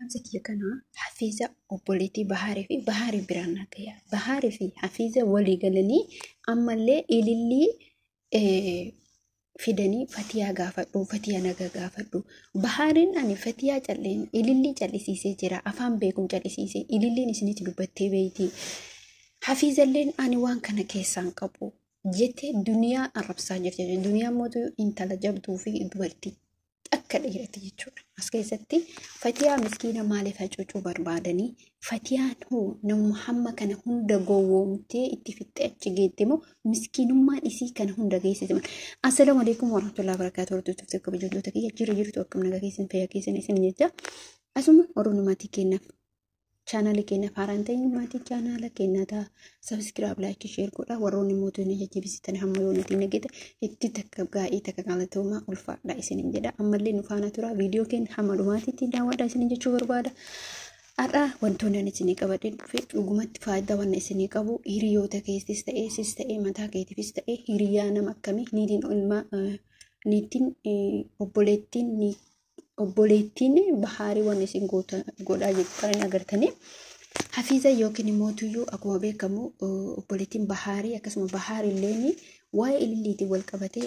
Dhaamsa kiyya kana Hafiiza obboleettii Bahaarii fi Bahaarii biraan naa gaya. Bahaarii fi Hafiiza walii galanii ammallee ilillii fidanii Fatiyaa gaafadhu, Fatiyaa naga gaafadhu. Bahaariin ani Fatiyaa calleen ilillii callisiisee jira. Afaan beekuun callisiisee ililliin isinitti dubbattee beeyti. Hafiizalleen ani waan kana keessaan qabu jettee duniyaa arrabsaa jirti. Duniyaan mootu intala jabduu fi dubartii akka dhiirati jechuudha. As keessatti Fatiyaa miskiina maaliif hacuucuu barbaadanii? Fatiyaan hoo namuma hamma kana hunda gowwoomtee itti fixxee achi geette moo miskiinummaan isii kana hunda geessise maal? Assalaamu alaikum warahmatullahi wabarakatuh. Hordoftoota kabajamtoota kiyya jira jirtu akkam nagaa keessan fayyaa keessan isin jecha asuma Oromoo maatii keenyaaf chaanaalii keenyaaf haaraan ta'in maatii chaanaala keenyaa ta'a. Subscribe, like, share godha. Warroonni mootummaa jajjabeessitan hamma yoonaatiin nageeta itti takka gaa'ii takka galatoomaa ulfaadha isiniin jedha. Ammallee nu faana tura. Viidiyoo keenya hamma dhumaatiitti daawwadha isiniin jechuu barbaada. Har'a wantoonni ani isinii qabadhee dhufe dhugumatti faayidaa waan isinii qabu hiriyoota keessis ta'ee sis ta'ee mataa keetiifis ta'ee hiriyaa nama akkamii niitiin ilmaa niitiin obboleettiin obboleettiin Bahaarii waan isin godhaa jirtu kan hin agartanii. Hafiiza yookiin immoo tuyyuu akkuma beekamu obboleettiin Bahaarii akkasuma Bahaarii illeen waa'ee ililliitiin wal qabatee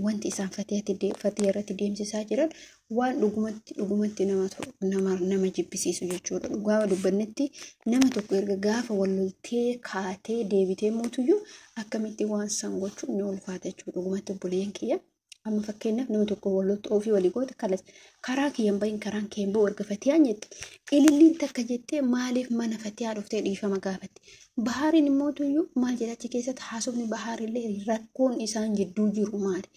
wanti isaan Fatiyaa irratti deemsisaa jiran waan dhugumatti dhugumatti nama jibbisiisu jechuudha. Dhugaa dubbannetti nama tokko erga gaafa wal loltee kaatee deebitee mootuyyuu akkamitti waan san gochuun ni ulfaata jechuudha. Dhugumatti obboleeyyan kiyya. Amma fakkeenyaaf nama tokko wal loltu ofii walii goota kalas karaa kiyyan bahin karaan kee hin ba'u erga Fatiyaan jette ililliin takka jettee maaliif mana Fatiyaa dhuftee dhiifama gaafatti. Bahaariin immoo tuyyuu maal jedha achi keessatti haasofni Bahaarillee rakkoon isaan jidduu jiru maali?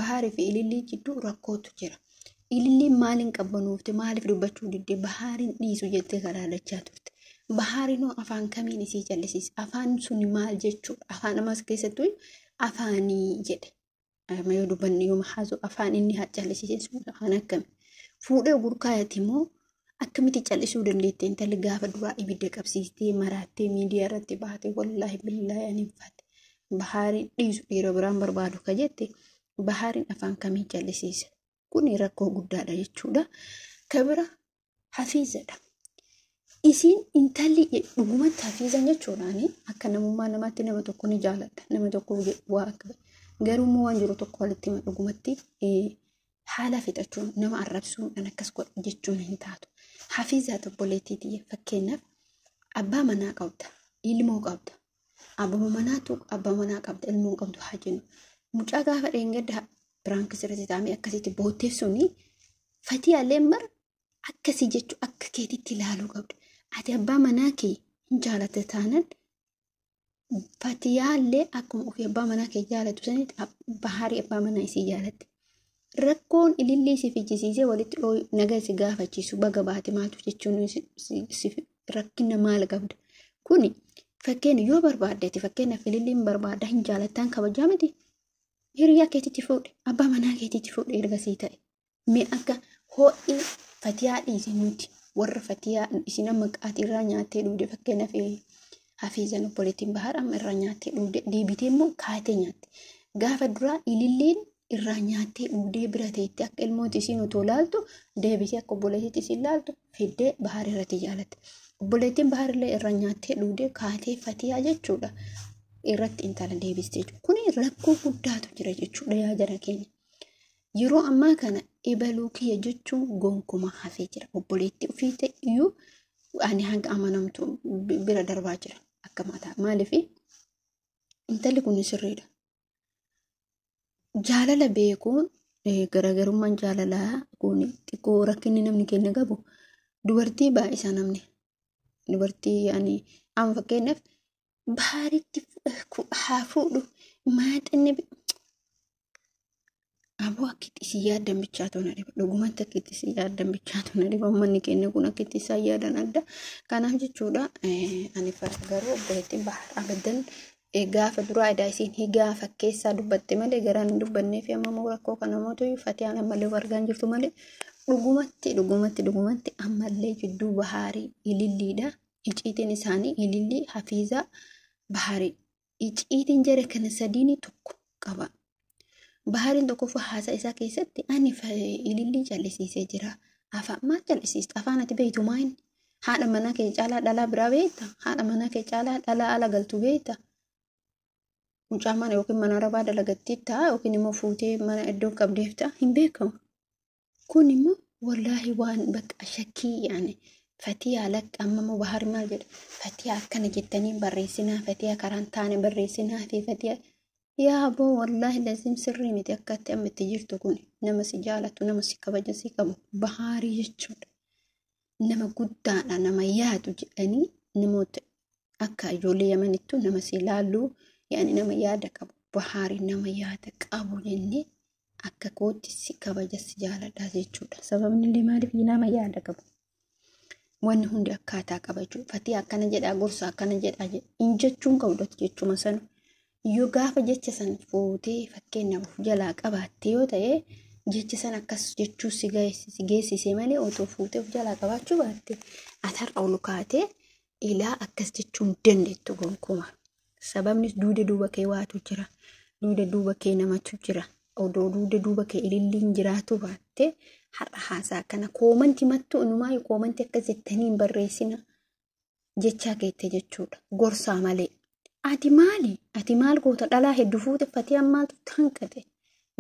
Bahaarii fi ilillii jidduu rakkootu jira. Ililliin maaliin qabbanuufte maaliif dubbachuu didde Bahaariin dhiisu jettee kalaallachaa turte. Bahaariin hoo afaan kamiin isii callisiise? Afaan suni maal jechuudha? Afaan ammas keessattuu afaanii jedhe. Amma yoo dubbanne yoo haasoo afaan inni callisiise sun afaan akkami? Fuudhee gurkaayati immoo akkamitti callisuu dandeette intalli gaafa duraa ibidda qabsiistee maraattee miidiyaa irratti baate wallaahi billaahi ani hin fatte. Bahaariin dhiisu dhiira biraan barbaadu ka jette Bahaariin afaan kamii callisiisa? Kuni rakkoo guddaadha jechuudha. Ka bira Hafiizadha. Isiin intalli dhugumatti Hafiizan jechuudhaani akka namummaa namaatti nama tokko ni jaaladha. Nama tokko waa akka garuu immoo waan jiru tokko walitti hima dhugumatti haala fixachuun nama arrabsuun kan akkas godhu jechuun hin taatu. Hafiizaa obboleettii tiyya fakkeenyaaf abbaa manaa qabda, ilmoo qabda. Abbaa manaatu abbaa manaa qabda, ilmoo qabdu haa jennu. Mucaa gaafa dheengadda piraank sirriitti taa'amee akkasitti bootteef suni Fatiyaallee mara akkasii jechuu akka keetitti ilaaluu qabda. Ati abbaa manaa kee hin jaalatte taanan Fatiyaallee akkuma ofii abbaa manaa kee jaalatu sanitti Baharii abbaa manaa isii jaalatte. Rakkoon ilillii si fichisiisee walitti dhooyu naga si gaafachiisu baga baate maaltu jechuun rakkina maal qabda. Kuni fakkeenya yoo barbaaddeeti fakkeenyaaf ililliin barbaadda hin jaalattaan kabajaa miti. Hiriyaa keetitti fuudhe abbaa manaa keetitti fuudhe erga sii ta'e. Mee akka ho'i Fatiyaa dhiisi nuti warra Fatiyaa isin amma qaatii irraa nyaattee dhugde fakkeenyaaf Hafiizan obboleettiin Bahar amma irraa nyaattee dhugde deebitee immoo kaatee nyaatte. Gaafa duraa ililliin irraa nyaattee dhugdee bira teetti akka ilmooti isiin otoo laaltu deebitee akka obboleettiitti isiin laaltu fiddee Bahar irratti jaalatte. Obboleettiin Bahar illee irraa nyaattee dhugdee kaatee Fatiyaa jechuudha irratti intala deebiste jechuudha. Kuni rakkoo guddaatu jira jechuudha yaa jara keenya. Yeroo ammaa kana ebaluu kiyya jechuun gonkumaa hafee jira. Obboleettii ofii ta'e iyyuu ani hanga amanamtu bira darbaa jira akka mataa. Maaliif intalli kun sirriidha. Jaalala beekuun garaagarummaan jaalalaa kun xiqqoo rakkinni namni keenya qabu dubartii baay'isa namni. Dubartii ani amma fakkeenyaaf Bahaaritti haa fuudhu maaxinni aboo akkitti isin yaaddan bichaatu na dhiba. Dhugumatti akkitti isin yaaddan bichaatu na dhiba. Uummanni keenya kun akkitti isaan yaadan adda. Kanaaf jechuudha ani garuu obboleettiin Bahar abadan gaafa duraa edaa isiin higaa fakkeessaa dubbatte malee garaan hin dubbannee fi amma immoo rakkoo kana mootu Fatiyaan ammallee argaan jirtu malee dhugumatti dhugumatti dhugumatti ammallee jidduu Bahaarii ililliidha. Iciitiin isaanii ilillii Hafiizaa Baharii. Iciitiin jara kana sadiini tokko qaba. Bahariin tokkoffaa haasaa isaa keessatti ani ilillii callisiisee jira. Afaan maal cal'isiista? Afaan ati beektu maal? Haadha manaa kee caalaa dhalaa biraa beekta? Haadha manaa kee caalaa dhalaa ala galtu beekta? Mucaa mana yookiin mana arabaa dalagatti ta'a yookiin immoo fuutee mana iddoo qabdeef ta'a hin beekamu. Kun immoo wallaahi waan bakka shakkii yaani Fatiyaa lakka amma immoo Bahar maal jedha? Fatiyaa akkana jettanii barreessinaa, Fatiyaa karaan taane barreessinaa fi Fatiyaa yaa aboo wallaahi lazim sirrii miti akkatti amma itti jirtu kun nama si jaalatu nama si kabaja si qabu Bahaarii jechuudha. Nama guddaadha nama yaadu jedhanii namoota akka ijoollee Yamanittu nama si ilaallu yaani nama yaada qabu Bahaarii nama yaada qabu jennee akka kootti si kabaja si jaaladha jechuudha. Sababni illee maaliif nama yaada qabu. Wanni hundi akkaataa qaba jechuudha. Fatii akkana jedhaa gorsa akkana jedhaa hin jechuun qabdatu jechuma sana. Yoo gaafa jecha sana fuutee fakkeenyaaf of jalaa qabaatte yoo ta'e jecha sana akkas jechuu si geessise malee otoo fuutee of jalaa qabaachuu baatte ati har'a ol kaatee ilaa akkas jechuun dandeettu gonkumaa. Sababnis duuda duuba kee waatu jira. Duuda duuba kee namatu jira. Odoo duuda duuba kee ililliin jiraatu baatte har'a haasaa kana koomanti mattu inumaayyuu koomanti akkas jettanii hin barreessina jechaa keette jechuudha. Gorsaa malee. Ati maali? Ati maal goota? Dhalaa hedduu fuute Fatiyaan maaltu hanqate?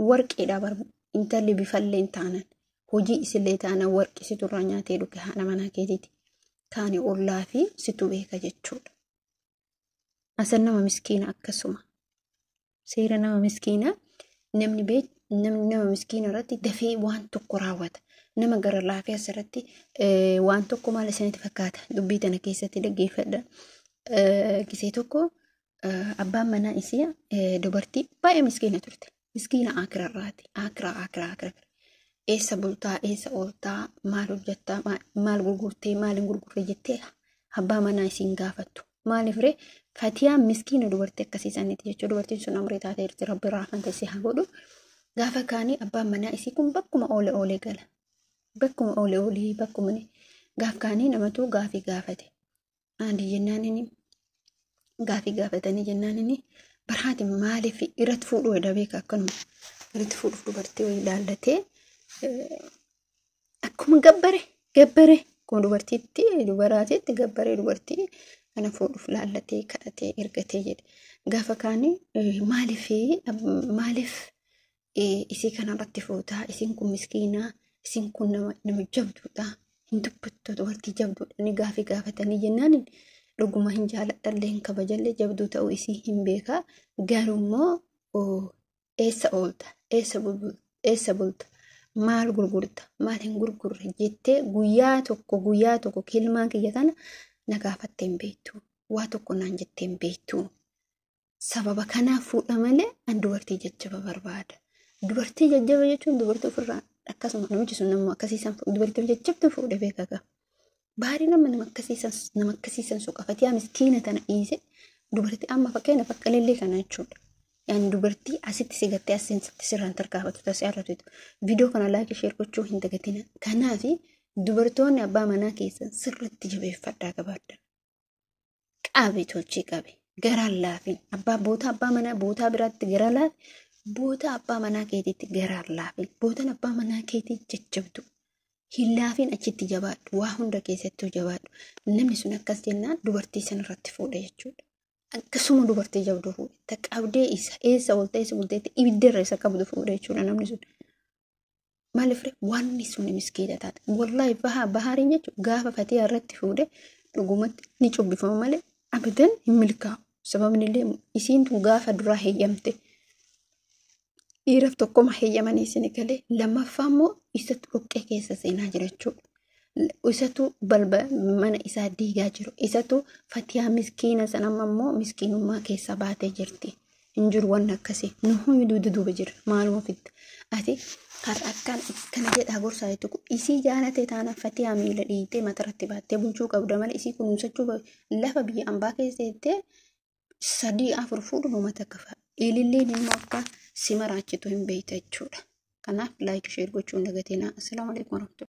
Warqeedha bar intalli bifallee hin taanan. Hojii isillee taanan warqi situ irraa nyaatee dhuge haadha manaa keetiiti. Kaani ollaa fi situ beeka jechuudha. Asan nama miskiina akkasuma. Seera nama miskiina namni beek namni nama miskiina irratti dafee waan tokko raawwata. Nama gara laafee asirratti waan tokko maal isinitti fakkaata? Dubbii tana keessatti dhaggeeffadha. Gisee tokko abbaan manaa isii dubartii baay'ee miskiina turte. Miskiina akirarraati. Akira akira akira. Eessa bultaa, eessa ooltaa, maal hojjettaa, maal gurgurtee, maal hin gurgurre jettee abbaa manaa isiin gaafattu. Maaliif ree Fatiyaan miskiina dubartii akkasii saniiti jechuudha. Dubartiin sun umrii taatee jirti. Rabbi raafanta isii haa godhu. Gaafa kaanii abbaan manaa isii kun bakkuma oole oolee gala. Bakkuma oole oolee bakkuma gaaf kaanii namatu gaafii gaafate. Aandi jennaan inni gaafii gaafatanii jennaan inni barhaati maaliif irratti fuudhuu edha beeka akkanuma irratti fuudhuuf dubartii wayii ilaallatee akkuma gabbare gabbare akkuma dubartiitti dubaraatiitti gabbaree dubartii kana fuudhuuf laallatee kadhatee ergatee jedhe. Gaafa kaanii maaliif maaliif isii kanarratti fuutaa isiin kun miskiinaa isiin kun nama jabduudha hin dubbattu dubartii jabduudha ni gaafii gaafatanii jennaan dhuguma hin jaaladhallee hin kabajallee jabduu ta'uu isii hin beekaa garuu immoo eessa oolta eessa bulta maal gurgurta maal hin gurgurre jettee guyyaa tokko kilmaan kiyya kana na gaafattee hin beektu waa tokko naan jettee hin beektu. Sababa kanaaf fuudha malee an dubartii jajjaba barbaada. Dubartii jajjaba jechuun dubartii ofirraa akkasuma namichi sun nama akkasiisan dubartii jajjabdu fuudhe beeka qaba. Baarii nama nama akkasiisan suuqa Fatiyaa miskiina tana dhiise dubartii amma fakkeenyaaf akka ilillee kana jechuudha. Yaani dubartii asitti si gattee asitti sirraan tarkaanfatu tasii arrabsitu. Viidiyoo kana laayikii sheer gochuu hin dagatina. Kanaaf dubartoonni abbaa manaa keessan sirriitti jabeeffadhaa qabaadha. Qabe tolchii qabe. Garaan laafin. Abbaa boota abbaa manaa bootaa biraatti gara laafi. Boota abbaa manaa keetiitti garaan laafin. Bootaan abbaa manaa keetii jajjabdu. Hin laafin achitti jabaadhu. Waa hunda keessattuu jabaadhu. Namni sun akkas jennaan dubartii sanarratti fuudhe jechuudha. Akkasuma dubartii jabduu fuudhe. Ta qabdee isa eessa ooltee eessa bulteetti ibiddarra isa qabdu fuudhe jechuudha namni sun. Maaliif ree wanni sun miskiina taate. Wallaahi bahaariin jechuun gaafa Fatiyaa irratti fuudhe dhugumatti ni cubbifama malee abadan hin milkaa'u. Sababni illee isiin tun gaafa duraa heeyyamte. Dhiiraaf tokkoma heeyyamanii isin galee lammaffaa immoo isatu dhoqqee keessa seenaa jira jechuudha. Isatu balba mana isaa diigaa jiru. Isatu Fatiyaa miskiina sana amma immoo miskiinummaa keessa baatee jirti. Hin jiru wanni akkasii. Nu hundi duuda duuba jira. Maaluma fidda. Ati har'a akkana jedhaa gorsaa jettu kun isii jaalate taana Fatiyaa miila dhiitee matarratti baattee bulchuu qabda malee isii kunuunsachuu lafa biyya ambaa keessa jettee 3 4 fuudhu uummata akka fa'a. Ililliin immoo akka si maraachitu hin beektu jechuudha. Kanaaf laayikii sheer gochuu hin dagatinaa. Assalaamu alaikum warahmatullahi.